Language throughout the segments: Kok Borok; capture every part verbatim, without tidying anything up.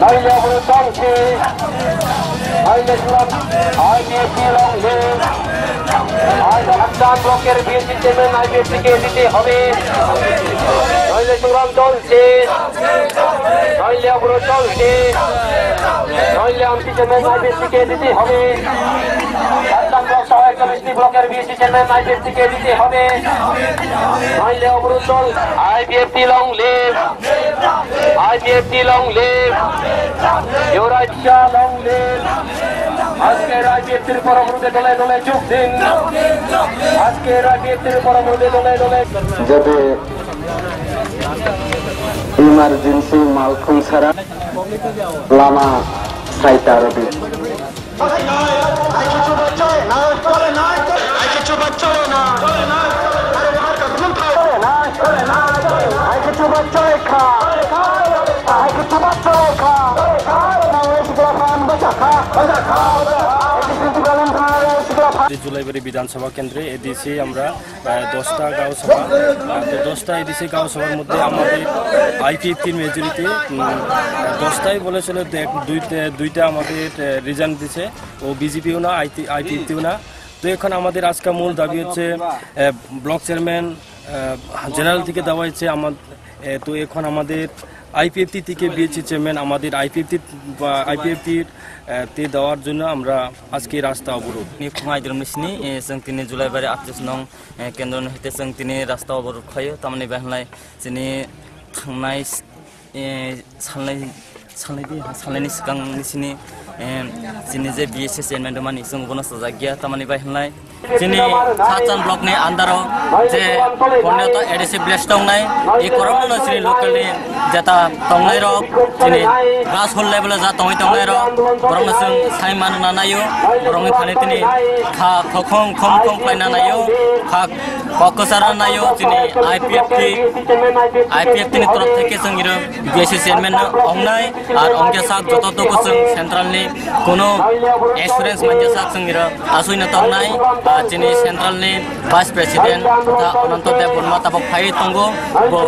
Naile bro tongsi, naile club, I P F T long live. Naile Assam block-er B S C chairman I P F T-ke দিতে হবে। Naile সংগ্রাম চলছে, নাইলে অবরোধ চলছে, নাইলে আনছি চেয়ারম্যান আইপিএফটিকে দিতে হবে। সাতটা ব্লক সহ একচল্লিশটি ব্লকের বিএসসি চেয়ারম্যান আইপিএফটিকে দিতে হবে, নাইলে অবরোধ চল। IPFT long live, IPFT long live, ইউরাইট শাহ লং লিভ। আজকের আইপিএফটির পরবর্তী দলে দলে যোগ দিন। আজকের আইপিএফটির পরবর্তী দলে দলে যদি ইমার্জেন্সি মালখুন ছাড়া লামা সাইতা রবি। জুলাইবাড়ি বিধানসভা কেন্দ্রে এডিসি আমরা প্রায় দশটা গাঁও সভা, আহ, তো দশটা এডিসি গাঁও সভার মধ্যে আমাদের আইপিএফটির মেজরিটি, উম, দশটাই বলে চলে, দু-, এক, দুইটা, দুইটা আমাদের, আহ, রিজাইন দিছে, ও বিজেপিও না, আইটি-, আইপিএফটিও না। তো এখন আমাদের আজকে মূল দাবি হচ্ছে, আহ, ব্লক চেয়ারম্যান, আহ, জেনারেল থেকে দেওয়া হয়েছে আমার, আহ, তো এখন আমাদের আইপিএফটি থেকে বিএসসি চেয়ারম্যান আমাদের আইপিএফটি বা আইপিএফটির, আহ, তে দেওয়ার জন্য আমরা আজকে রাস্তা অবরোধ। Ni khungai drum ni sini, eh, chwng tini Julaibari atris nong, eh, kendro ni hete chwng tini rasta oborot khaio, tamoni bahai lai chini thangnai, eh, salnai, salnai di, salnai ni swkang ni sini, eh, chini je B S C chairman rwmani chwng bono sajak ya, tamoni bahai lai chini Sachan block ni under o je pondro ta A D C village tongnai, i korokno chini local ni jeta tongnai rok, chini grassroots level o ja tongwi tongnai rok, borokno chwng sai mano na naio, borokni thani tini kha khokhong khom khom khlai na naio, kha kok kwchar na naio, chini I P F T, I P F T ni torof theke chwng iro B S C chairman no ongnai, ar ongya sak joto dogo chwng central ni kono assurance manja sak chwng iro aswino tongnai, ah, chini central ni Vice President totha Ananto Debbarma tabok phaiwi tongo, bo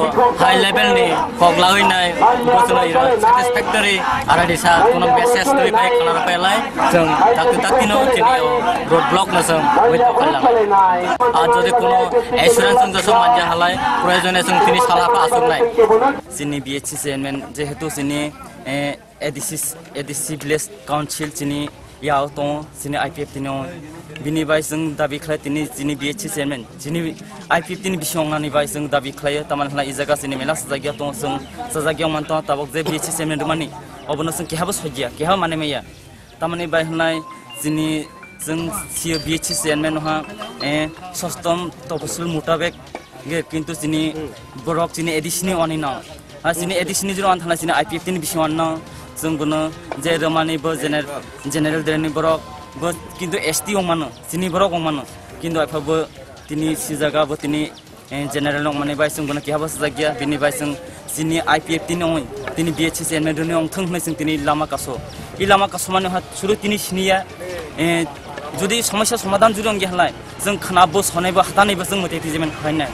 high level ni kok lawi nai, bo chwngno iro satisfactory R D sa kono message twi bai khana rw pailai, chwng dakti dakti no chini o road block no chwng wait khalang. Ar jodi kono assurance wng jaso manja halai, proyojone chwng tini sala pha aswk nai. Chini B H C chairman jehetu chini, eh, A D C, A D C Village Council chini yao tongo, chini I P F T ni o. Bini bai chwng dabi khlai tini chini B H C chairman, chini I P F T ni bising wngnani bai chwng dabi khlaio, tamani hwnla i jaga chini mela sajagya tongo, chwng sajagya wngmani tongo, tabok je B H C chairman rwmani, obono chwng kehabo sojya, kehabo manwi maya. Tamani bai hwnlai chini chwng C O B H C chairman no ha, eh, sostom toposil mutabek ge kintu chini borok chini A D C ni oni no. Ha chini A D C ni juro an thana chini I P F T ni bising on no. Chwng bono je romani bo gener-, general dren ni borok bo kintu S T ong mano, chini borok ong mano. Kintu aipha bo tini si jaga bo tini eh, general nokmani bai chwng bono kehabo sajak ya, bini bai chwng chini I P F T ni ongwi, tini B H C chairman rwni ongthwng hwnwi chwng tini lama kaso. I lama kaso mani ha suru tini siniya, eh, jodi somosya somadhan juri ongya halai, chwng khana bo sonai bo hatani bo chwng mwtai twijimani khainai.